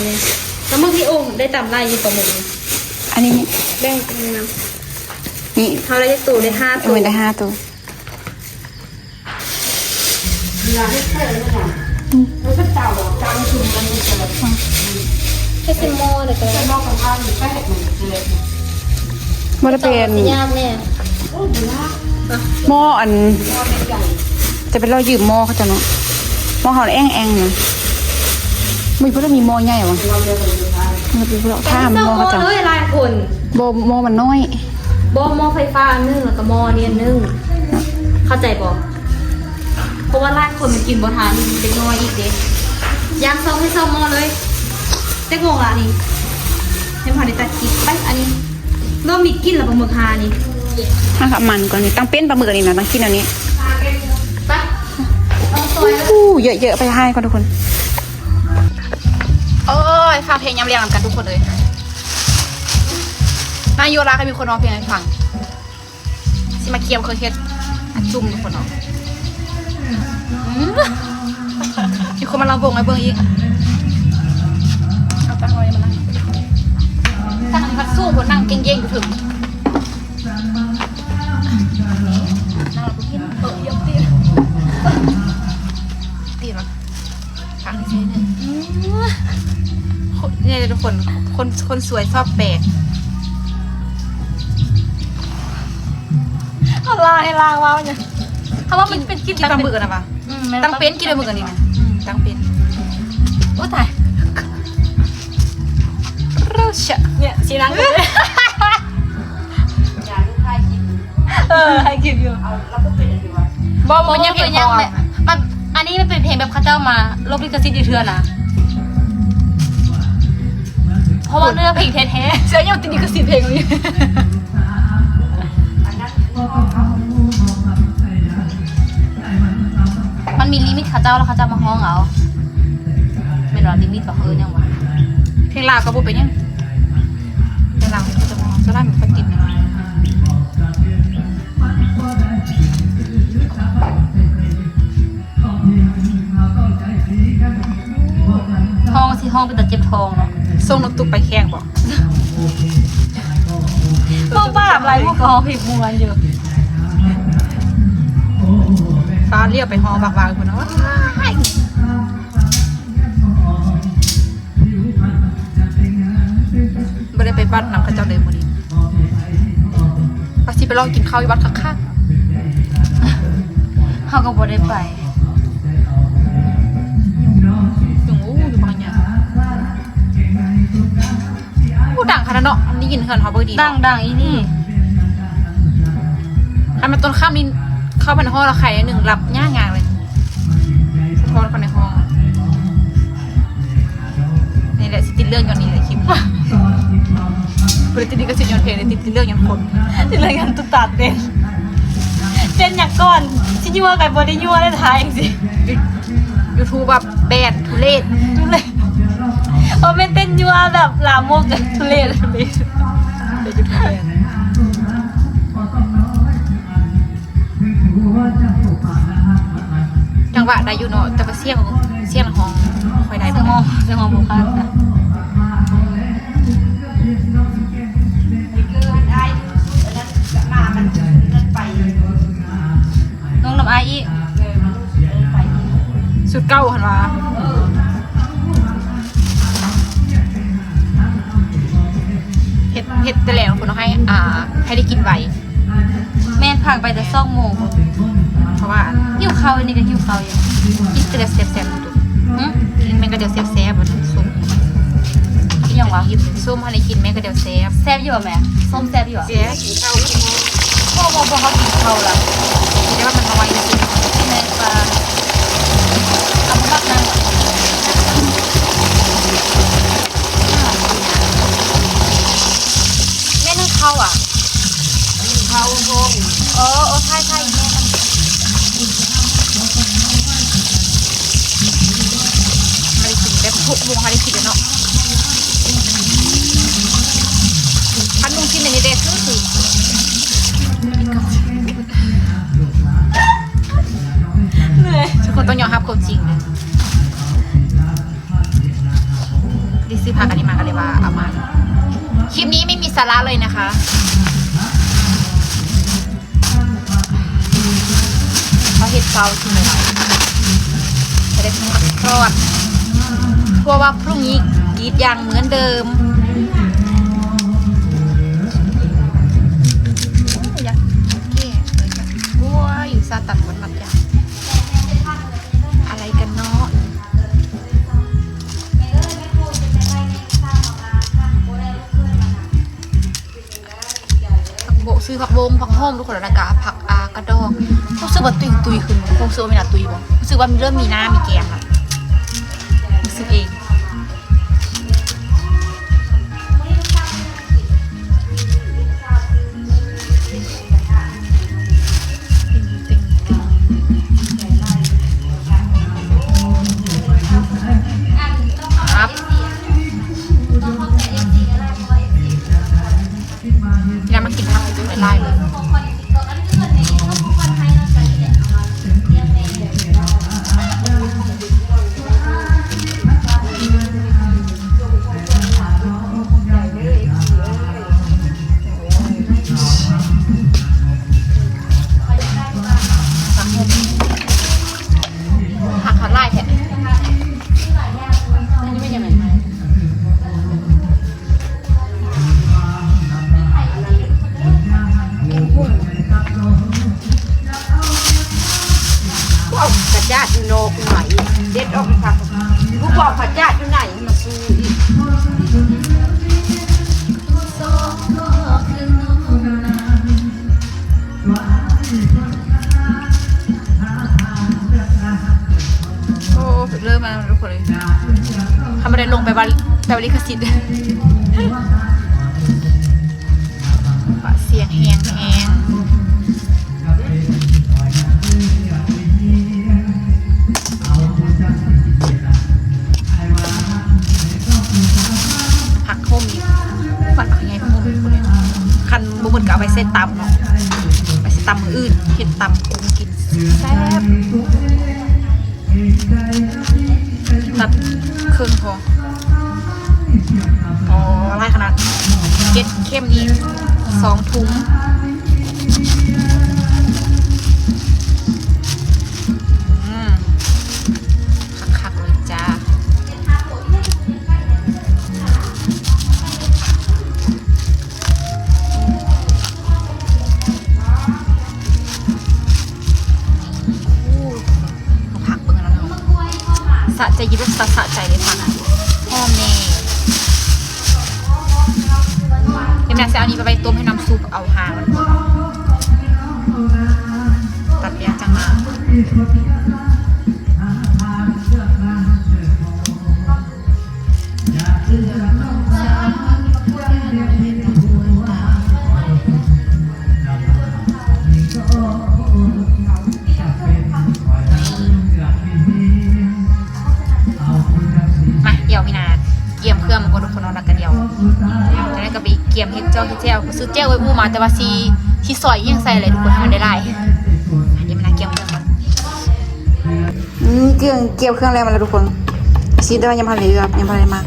ແດ່ ປາໝຶກນີ້ ໂອ້ ໄດ້ຕຳຫຼາຍຢູ່ປາໝຶກນີ້ ອັນນີ້ ແບ່ງນຳ ນີ້ ເຮົາໄດ້ຈັກໂຕ ໄດ້ຫ້າໂຕ ເອີ ໄດ້ຫ້າໂຕ ເຮັດເປັນໝໍ້ແລ້ວກໍໄດ້ ບໍ່ໄດ້ເປັນ ໝໍ້ອັນ ຈະໄປລໍຢືມໝໍ້ເຂົາເຈົ້າເນາະ ໝໍ້ເຮົາແອ່ງໆ ນະ ມີຜູ້ໃດມີໝໍ້ໃຫຍ່ຫວາ ມີຜູ້ຖາມໝໍ້ເຂົາເຈົ້າ ເອີຍ ຫຼາຍຄົນ ບໍ່ ໝໍ້ມັນນ້ອຍ ບໍ່ ໝໍ້ໄຟຟ້າອັນໜຶ່ງ ແລ້ວກໍໝໍ້ອັນນີ້ອັນໜຶ່ງ ເຂົ້າໃຈບໍ່? ເພາະວ່າຫຼາຍຄົນມັນກິນບໍ່ທັນ ເດັກນ້ອຍອີກເດ້ ຢ່າງຊອກໃຫ້ຊອກໝໍ້ເລີຍ ຈັກໂມງລະນີ້? ຍັງບໍ່ໄດ້ຕັດຄລິບ ໄປ ອັນນີ້ ເລີ່ມມີກິ່ນລະ ປາໝຶກຫານີ້ ຫາກັບມັນກ່ອນນີ້ ຕ້ອງເປັນປາໝຶກອັນນີ້ນະ ຕ້ອງກິນອັນນີ້ ໄປ ເອົາຊອຍ ອູ້ ເຍີະໆ ໄປໃຫ້ກ່ອນທຸກຄົນ ໂອ້ຍ ຟ້າວແພງຍາມແລງນຳກັນທຸກຄົນເອີຍ ມາຢູ່ລາວກໍມີຄົນຮ້ອງເພງໃຫ້ຟັງ. ຊິມາຄຽມເຄື່ອງເຮັດ ອາ ຈຸ່ມທຸກຄົນເນາະ ອືມ ມີຄົນມາລຳວົງໃຫ້ເບິ່ງອີກ ເອົາຕາຫອຍມານັ່ງ ຕັ້ງພັດສູງ ຄົນນັ່ງເກັ່ງໆ ຢູ່ເທິງ ນັ່ງແລ້ວກໍກິນ ເປີດພຽບຕີ ຕີນະ ອືມ ໂຄດ ນີ້ທຸກຄົນ ຄົນ ຄົນສວຍຊອບແປກ. ເຮົາລາໃຫ້ລາງວ່າຫຍັງ? ເຮົາວ່າມັນເປັນກິ່ນ ກິນປາໝຶກນະວ່າ. ອືມ ແມ່ນ ຕັ້ງເປັນ ກິນປາໝຶກອັນນີ້ນະ. ອືມ ຕັ້ງເປັນ. ໂອ້ຕາຍ ເອີ ເນຍ ຊິນັ່ງ ເອີ ຖ່າຍຄລິບຢູ່. ບໍ່ ບໍ່ ມັນຍັງເປັນເພງ ມັນ ອັນນີ້ມັນເປັນເພງແບບເຂົາເຈົ້າມາລົບລິຂະສິດຢູ່ເທື່ອນະ ເພາະວ່າເນື້ອເພງແທ້ໆ ເສຍຍ້ອນຕິດລິຂະສິດເພງນີ້. ມັນມີລິມິດເຂົາເຈົ້າ ແລ້ວເຂົາເຈົ້າມາຮ້ອງເອົາ ແມ່ນວ່າລິມິດບໍ່ ເອີ້ນຫຍັງວະ? ເພງລາວກໍບໍ່ເປັນຫຍັງ ເພງລາວເຂົາເຈົ້າມາຮ້ອງ ສ່ວນຫຼາຍມັນກໍຕິດນະ. ຮ້ອງ ຊິຮ້ອງເປັນຕາເຈັບທ້ອງເນາະ. ສົ່ງນ້ອງຕຸກໄປແຂ່ງບໍ່? ບໍ່ບາບຫຼາຍ ພວກກໍຮ້ອງເພງມ່ວນຢູ່. ຟ້າວລ້ຽວໄປຮ້ອງບັກວາວພຸ້ນເນາະ. ບໍ່ໄດ້ໄປວັດນຳເຂົາເຈົ້າເລີຍມື້ນີ້ ວ່າຊິໄປລອງກິນເຂົ້າຢູ່ວັດຄັກໆ. ເຮົາກໍບໍ່ໄດ້ໄປ. ຍຸງ ໂອ້ ຢູ່ບັກໃຫຍ່ ໂອ້ ດັງຂະໜາດເນາະ ໄດ້ຍິນເຮືອນເຮົາບໍ່ດີ. ດັງ ດັງອີ່ຫຼີ. ຄັນມາຕອນຄ່ຳນີ້ ເຂົ້າໄປໃນຫ້ອງແລ້ວໄຄໜຶ່ງ ຫຼັບຍາກໆເລີຍ. ສະທ້ອນເຂົ້າໃນຫ້ອງ. ນີ້ແຫຼະ ຊິຕິດເລື່ອງຍ້ອນນີ້ແຫຼະ ຄລິບ ບໍ່ໄດ້ຕິດລິຂະສິດຍ້ອນເພງ ຕິດ ຕິດເລື່ອງຍ້ອນຄົນ ຕິດເລື່ອງຍ້ອນຕຸກຕາເຕັ້ນ. ເຕັ້ນຫຍັງກ່ອນ ຊິຍົວກໍບໍ່ໄດ້ຍົວ ແລ້ວຖ່າຍຈັ່ງຊີ້. ຢູທູບ ແບນ ທຸເລດ ທຸເລດ. ບໍ່ແມ່ນເຕັ້ນຍົວແບບລາມົກ ທຸເລດ ທຸເລດ. ຈັງຫວະໄດ້ຢູ່ເນາະ ແຕ່ວ່າສຽງ ສຽງຮ້ອງຂ້ອຍໄດ້ບໍ່? ສຽງຮ້ອງ ສຽງຮ້ອງບໍ່ຂາດ. ນ້ອງນຳອ້າຍອີກ ຊຸດເກົ່າຫັ້ນວ່າ. ເຮັດ ເຮັດແຕ່ແລ້ວພຸ້ນເນາະ ໃຫ້ ອ່າ ໃຫ້ໄດ້ກິນໄວ. ແມ່ນ ພາກັນໄປແຕ່ສອງໂມງ ເພາະວ່າຫິວເຂົ້າ. ອັນນີ້ກໍຫິວເຂົ້າຢູ່ ກິນແຕ່ແນວແຊບໆ. ຫຶ ກິນແມ່ນກະດຽວແຊບໆ ອັນສົ້ມ ອີ່ຫຍັງວະ? ສົ້ມຫັ້ນໄດ້ກິນແມ່ນກະດຽວແຊບ. ແຊບຢູ່ບໍ່ແມ່? ສົ້ມແຊບຢູ່ບໍ່? ແຊບ. ບໍ່ ບໍ່ ບໍ່ ເຮົາກິນເຂົ້າລະ ແຕ່ວ່າມັນນ້ອຍຊື່ໆ. ກິນແມ່ນປາ ເອົາບໍ່ມັກນຳ. ແມ່ນໜຶ້ງເຂົ້າຫວາ? ເຂົ້າໂຮງ. ເອີ ເອີ ໃຊ່ໆ ແມ່ນ. ເຮົາໄດ້ກິນແບບຫົກໂມງ ເຮົາໄດ້ກິນແລ້ວເນາະ. ຄັນໂມງສີ່ນີ້ແດ່ຄື ຄື ເໜື່ອຍ. ທຸກຄົນຕ້ອງຍອມຮັບຄວາມຈິງເດີ. ໄດ້ຊື້ຜັກອັນນີ້ມາ ກໍເລີຍວ່າເອົາມາ. ຄລິບນີ້ໄມ່ມີສາລະເລີຍນະຄະ. ເຮົາເຮັດເຊົ້າກິນໄວ້ ຈະໄດ້ພັກຜ່ອນ ເພື່ອວ່າພລຸ່ງນີ້ກຣີດຢາງເໝືອນເດີມ. ໂອ້ ຢາກແກ້ ໂອ້ຍ ຢູ່ຊາຕັນ ມັນມັກຢາກ ອາໄລກັນເນາະ. ຜັກໂບະ ຊື້ຜັກບົ້ງ ຜັກຫອມ ທຸກຄົນ ແລ້ວກະຜັກ ອ່າ ກະດອງ. ຮູ້ສຶກວ່າຕຸ້ຍໆຂຶ້ນ ຮູ້ສຶກວ່າມີໜ້າຕຸ້ຍບໍ່? ຮູ້ສຶກວ່າເລີ່ມມີໜ້າມີແກ້ມລະ ຮູ້ສຶກເອງ. ຢ່າມາກິນຜັກຫຼາຍໆເລີຍ. ເ ຈາດຢູ່ນອກໃນ ເດັດອອກໄປຄັກ ຜູ້ບອກຂະຈາດຢູ່ໃນ ມາສູ່ອີກ. ໂອ້ ເລີ່ມມາທຸກຄົນເລີຍ ເຮົາບໍ່ໄດ້ລົງໄປວ່າ ແປວ່າລິຂະສິດ ສຽງແຮງແຮງ. ຜັກໂຮມນີ້ ຟັກໃຫຍ່ໂຮມນີ້ ຄັນບໍ່ໝົດກໍເອົາໄປໃສ່ຕຳເນາະ ໄປໃສ່ຕຳມື້ອື່ນ ເຮັດຕຳກຸ້ງກິນແຊບ. ຕັດເຄິ່ງພໍ ອໍ ຫຼາຍຂະໜາດ ເກັດເຂັມນີ້ສອງຖົງ ອືມ ຄັກໆເລີຍຈ້າ. ໂອ້ ເອົາຜັກເບິ່ງອັນນັ້ນເນາະ ສະໃຈ ຢູ່ແບບສະ ສະໃຈເລີຍຜັກ ຫອມແດ່. ດຽວແມ່ຊິເອົານີ້ໄປໄວ້ຕົ້ມໃຫ້ນ້ຳຊຸບ ເອົາຫາງມັນ ຕັດແລ້ວຈັ່ງມາ. ມາ ດຽວມີນາກຽມເຄື່ອງມາກ່ອນທຸກຄົນເນາະ ແລ້ວກໍດຽວ ຈາກນັ້ນກໍໄປກຽມເຮັດຈ້ອງເຮັດແຈ່ວ ຊື້ແຈ່ວໄວ້ອູ້ມາ ແຕ່ວ່າຊິ ຊິຊອຍອີ່ຫຍັງໃສ່ແຫຼະທຸກຄົນ ໃຫ້ມັນໄດ້ຫຼາຍ. ດຽວມີນາກຽມເຄື່ອງກ່ອນ. ອືມ ເຄື່ອງ ກຽມເຄື່ອງແລ້ວມາແລ້ວທຸກຄົນ ຊິໄດ້ວ່າຍັງບໍ່ທັນໄດ້ເລືອກ ຍັງບໍ່ທັນໄດ້ມັກ.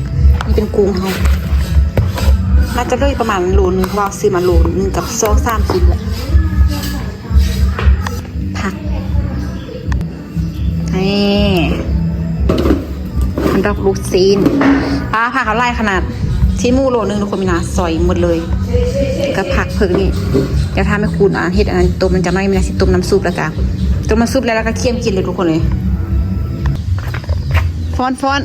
ນີ້ເປັນກຸ້ງເຮົາ ໜ້າຈະເຫຼືອປະມານໂລໜຶ່ງ ເພາະວ່າຊື້ມາໂລໜຶ່ງກັບສອງສາມຂີດແຫຼະ. ຜັກ ນີ້ ອັນດອກລູກຊີ້ນ ປ້າ ຜັກເຮົາຫຼາຍຂະໜາດ ຊີ້ນໝູໂລໜຶ່ງທຸກຄົນ ມີນາຊອຍໝົດເລີຍ ກັບຜັກເພິ່ງນີ້. ດຽວຖ້າແມ່ຄູນ ອ່າ ເຮັດອັນນັ້ນຕົ້ມມັນຈັກໜ້ອຍ ມີນາຊິຕົ້ມນ້ຳຊຸບ ແລ້ວກະ ຕົ້ມນ້ຳຊຸບແລ້ວ ແລ້ວກະຄຽມກິນເລີຍທຸກຄົນເລີຍ. ຟ້ອນ ຟ້ອນ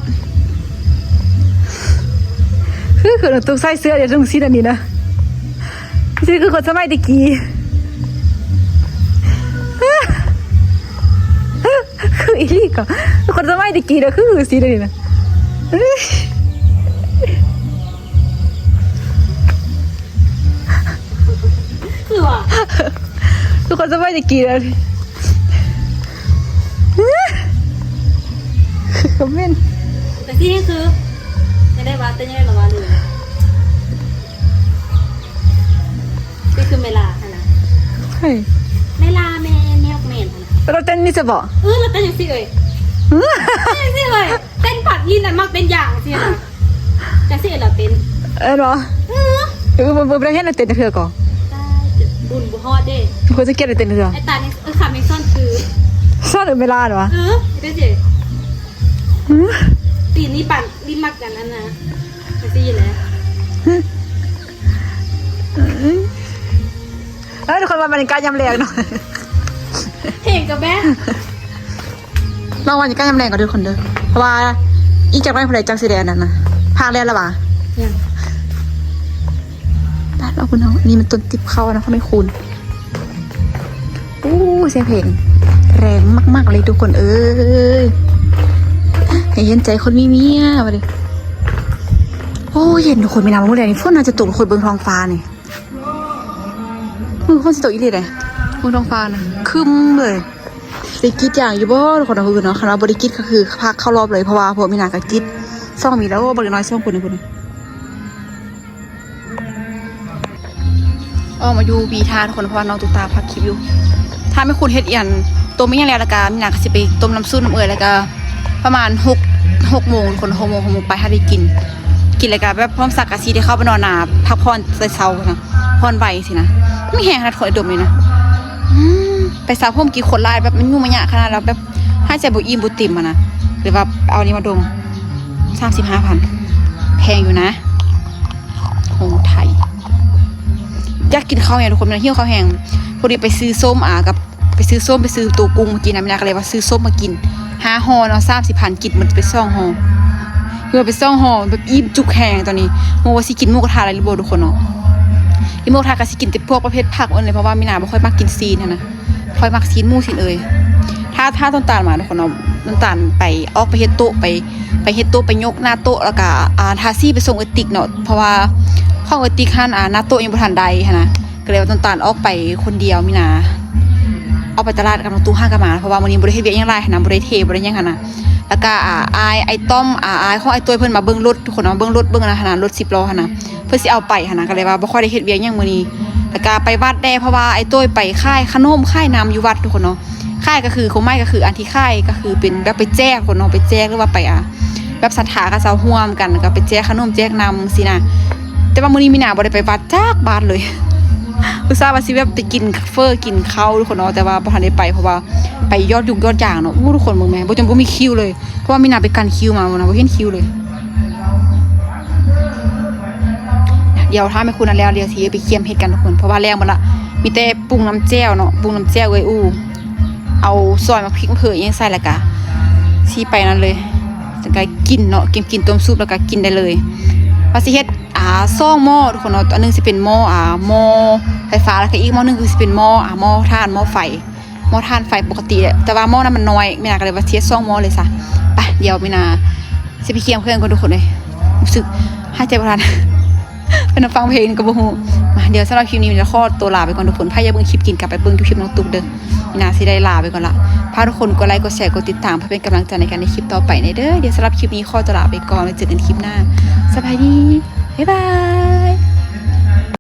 ຄື ຄື ຕ້ອງໃສ່ເສື້ອ ດຽວຕ້ອງຊີ້ນອັນນີ້ນະ ຊິຄືຄົນສະໄໝແຕ່ກີ້ ຄືອີ່ຫຼີກໍ ຄົນສະໄໝແຕ່ກີ້ນະ ຄື ຄືຊີ້ນອັນນີ້ນະ. ຄືວ່າ ຄືຄົນສະໄໝແຕ່ກີ້ນະ ຄືຄອມເມັນ ແຕ່ທີ່ຄື ຍັງໄດ້ວ່າ ແຕ່ຍັງໄດ້ລະວ່າເລີຍ. ຄື ຄືເມລາຫັ້ນນະ ໃຜ? ເມລາແມ່ນ ແມ່ນຫັ້ນນະ ລາວເຕັ້ນນີ້ຊະບໍ? ເອີ ລາວເຕັ້ນຈັ່ງຊີ້ເອີຍ ເຕັ້ນຈັ່ງຊີ້ເອີຍ ເຕັ້ນພັກຍິນນະ ມັກເປັນຢ່າງຊີ້ນະ ຈັ່ງຊີ້ລາວເຕັ້ນ ເອີ ເນາະ ເອີ ເອີ ບໍ່ ບໍ່ໄດ້ເຫັນລາວເຕັ້ນຈັກເທື່ອກໍ ຕາຍ ບຸນບໍ່ຮອດເດ້ ບໍ່ຈັກເກດລາວເຕັ້ນເທື່ອ ໄອ້ຕານີ້ ເອີ ຄຳນີ້ສ້ອນຄື ສ້ອນເອີ ເມລາເນາະ ເອີ ຈັ່ງຊີ້ ຕີນນີ້ປັ່ນ ລິມມັກກັນອັນນະ ຈັ່ງຊີ້ແຫຼະ. ເອີ ທຸກຄົນວ່າບັນຍາກາດຍາມແລງເນາະ ເພງກັບແບບ ລອງບັນຍາກາດຍາມແລງກ່ອນເດີທຸກຄົນເດີ ເພາະວ່າອີກຈັກໜ້ອຍພຸ້ນແຫຼະ ຈັກຊິໄດ້ອັນນັ້ນນະ ພາກແລ້ວລະຫວາ? ຍັງ ໄປລອງພຸ້ນເຮົາ ນີ້ມັນຕົ້ນຕິບເຂົ້ານະ ພໍ່ແມ່ຄູນ. ໂອ້ ສຽງເພງແຮງມາກໆເລີຍທຸກຄົນເອີຍ ໃຫ້ເຫັນໃຈຄົນມີເມຍວ່າເດ. ໂອ້ ເຢັນທຸກຄົນ ມີນ້ຳມື້ໃດນີ້ ຝົນໜ້າຈະຕົກ ທຸກຄົນເບິ່ງທ້ອງຟ້ານີ້. ມື້ຝົນຊິຕົກອີ່ຫຼີເດ້ ເບິ່ງທ້ອງຟ້ານະ ຄຶ້ມເລີຍ. ໄດ້ກຣີດຢາງຢູ່ບໍ່ທຸກຄົນ? ເນາະ ຄືເນາະ ຄັນວ່າບໍ່ໄດ້ກຣີດກໍຄືພາກເຂົ້າລອບເລີຍ ເພາະວ່າພວກມີນາກໍກຣີດ ສອງມີແລ້ວ ບັກນ້ອຍສອງຄົນພຸ້ນ. ອອກມາຢູ່ບີທ່າທຸກຄົນ ເພາະວ່ານ້ອງຕຸກຕາພັກຄລິບຢູ່. ຖ້າແມ່ຄູນເຮັດອີ່ຫຍັງ ຕົ້ມອີ່ຫຍັງແລ້ວ ແລ້ວກໍມີນາກໍຊິໄປຕົ້ມນ້ຳຊຸບນຳເອື້ອຍ ແລ້ວກໍ ປະມານຫົກ ຫົກໂມງ ຄົນ ຫົກໂມງ ຫົກໂມງປາຍ ຖ້າໄດ້ກິນ ກິນແລ້ວກະແບບພ້ອມສັກກະຊິໄດ້ເຂົ້າໄປນອນນະ ພັກຜ່ອນແຕ່ເຊົ້ານະ ຜ່ອນໄວຊີ້ນະ ມີແຮງຂະໜາດ ຄົນໄອ້ດົມນີ້ນະ. ອືມ ໄປສະຜົມກີ້ຄົນຫຼາຍ ແບບມັນຫຍຸ້ງມັນຍາກຂະໜາດ ແລ້ວແບບຫາຍໃຈບໍ່ອີ່ມບໍ່ເຕັມຫັ້ນນະ ເລີຍວ່າເອົານີ້ມາດົມ ສາມສິບຫ້າພັນ ແພງຢູ່ນະ ຂອງໄທ. ຢາກກິນເຂົ້າແຮງທຸກຄົນ ແມ່ນຫິວເຂົ້າແຮງ ພໍດີໄປຊື້ສົ້ມ ອາ ກັບ ໄປຊື້ສົ້ມ ໄປຊື້ໂຕກຸ້ງມາກິນນະ ມີນາກໍເລີຍວ່າຊື້ສົ້ມມາກິນ ຫ້າຫໍ່ເນາະ ສາມສິບພັນກີບ ໝົດໄປສອງຫໍ່ ຄືວ່າໄປສອງຫໍ່ແບບອີ່ມຈຸກແຮງຕອນນີ້ ບໍ່ຮູ້ວ່າຊິກິນໝູກະທະໄດ້ຫຼືບໍ່ທຸກຄົນເນາະ. ກິນໝູກະທະກໍຊິກິນແຕ່ພວກປະເພດຜັກເອີ່ນເລີຍ ເພາະວ່າມີນາບໍ່ຄ່ອຍມັກກິນຊີ້ນຫັ້ນນະ ຂ້ອຍມັກຊີ້ນໝູຊີ້ນເອີຍ. ຖ້າ ຖ້າຕົ້ນຕານມາທຸກຄົນເນາະ ຕົ້ນຕານໄປ ອອກໄປເຮັດໂຕະ ໄປ ໄປເຮັດໂຕະ ໄປຍົກໜ້າໂຕະ ແລ້ວກະ ອ່າ ທາສີໄປສົ່ງເອື້ອຍຕິກເນາະ ເພາະວ່າຂອງເອື້ອຍຕິກຫັ້ນ ອ່າ ໜ້າໂຕະຍັງບໍ່ທັນໄດ້ຫັ້ນນະ ກໍເລີຍວ່າຕົ້ນຕານອອກໄປຄົນດຽວ ມີນາອອກໄປຕະຫຼາດກັບນ້ອງຕຸກ ຫາກັບມາ ເພາະວ່າມື້ນີ້ບໍ່ໄດ້ເຮັດວຽກຫຍັງຫຼາຍຫັ້ນນະ ບໍ່ໄດ້ເທ ບໍ່ໄດ້ຫຍັງຫັ້ນນະ. ແລ້ວກະ ອ່າ ອ້າຍ ອ້າຍຕ້ອມ ອ່າ ອ້າຍຂອງອ້າຍໂຕ້ຍເພິ່ນມາເບິ່ງລົດທຸກຄົນເນາະ ເບິ່ງລົດເບິ່ງອັນນັ້ນຫັ້ນນະ ລົດສິບລໍ້ຫັ້ນນະ ເພິ່ນຊິເອົາໄປຫັ້ນນະ ກໍເລີຍວ່າບໍ່ຄ່ອຍໄດ້ເຮັດວຽກຫຍັງມື້ນີ້. ແລ້ວກະໄປວັດແດ່ ເພາະວ່າອ້າຍໂຕ້ຍໄປຂາຍຂະໜົມຂາຍນ້ຳຢູ່ວັດທຸກຄົນເນາະ. ຂາຍກໍຄື ຄວາມໝາຍກໍຄືອັນທີ່ຂາຍກໍຄືເປັນແບບໄປແຈກຄົນເນາະ ໄປແຈກ ຫຼືວ່າໄປ ອ່າ ແບບສັດທາເຂົາເຈົ້າຮ່ວມກັນ ແລ້ວກໍໄປແຈກຂະໜົມແຈກນ້ຳຊີ້ນະ. ແຕ່ວ່າມື້ນີ້ມີນາບໍ່ໄດ້ໄປວັດຈັກບາດເລີຍ ອຸດສ່າວ່າຊິແບບໄປກິນເຝີກິນເຂົ້າທຸກຄົນເນາະ ແຕ່ວ່າບໍ່ທັນໄດ້ໄປ ເພາະວ່າໄປຢອດຍຸງຢອດຢາງເນາະ. ໂອ້ ທຸກຄົນເບິ່ງແມ ບໍ່ ຈົນບໍ່ມີຄິວເລີຍ ເພາະວ່າມີນາໄປກັ້ນຄິວມາ ບໍ່ນະ ບໍ່ເຫັນຄິວເລີຍ. ດຽວຖ້າແມ່ຄູນນັ້ນແລ້ວ ດຽວຊິໄປກຽມເຮັດກັນທຸກຄົນ ເພາະວ່າແລ້ງໝົດລະ ມີແຕ່ປຸງນ້ຳແຈ່ວເນາະ ປຸງນ້ຳແຈ່ວເອື້ອຍອູ່ ເອົາຊອຍໝາກພິກມະເຂຍອີ່ຫຍັງໃສ່ ແລ້ວກະຊິໄປນັ້ນເລີຍ ແລ້ວກະກິນເນາະ ກິນ ກິນຕົ້ມຊຸບ ແລ້ວກະກິນໄດ້ເລີຍ. ວ່າຊິເຮັດ ອ່າ ສອງໝໍ້ທຸກຄົນເນາະ ອັນໜຶ່ງຊິເປັນໝໍ້ ອ່າ ໝໍ້ໄຟຟ້າ ແລ້ວກະອີກໝໍ້ໜຶ່ງຄືຊິເປັນໝໍ້ ອ່າ ໝໍ້ຖ່ານ ໝໍ້ໄຟ ໝໍ້ຖ່ານໄຟປົກກະຕິແຫຼະ ແຕ່ວ່າໝໍ້ນັ້ນມັນນ້ອຍ ມີນາກໍເລີຍວ່າຊິເຮັດສອງໝໍ້ເລີຍຊະ. ໄປ ດຽວມີນາຊິໄປກຽມເຄື່ອງກ່ອນທຸກຄົນເອີຍ ຮູ້ສຶກຫາຍໃຈບໍ່ທັນ ໄປນຳຟັງເພງກໍບໍ່ຮູ້. ມາ ດຽວສຳລັບຄລິບນີ້ມີນາຂໍຕົວລາໄປກ່ອນທຸກຄົນ ໃຜຢາກເບິ່ງຄລິບກິນກໍໄປເບິ່ງຢູ່ຄລິບນ້ອງຕຸກເດີ. ມີນາຊິໄດ້ລາໄປກ່ອນລະ ຝາກທຸກຄົນກົດໄລກົດແຊກົດຕິດຕາມ ເພື່ອເປັນກຳລັງໃຈໃນການເຮັດຄລິບຕໍ່ໄປແດ່ເດີ. ດຽວສຳລັບຄລິບນີ້ຂໍຕົວລາໄປກ່ອນ ໄວ້ເຈີກັນຄລິບໜ້າ ສະບາຍດີ ບາຍບາຍ.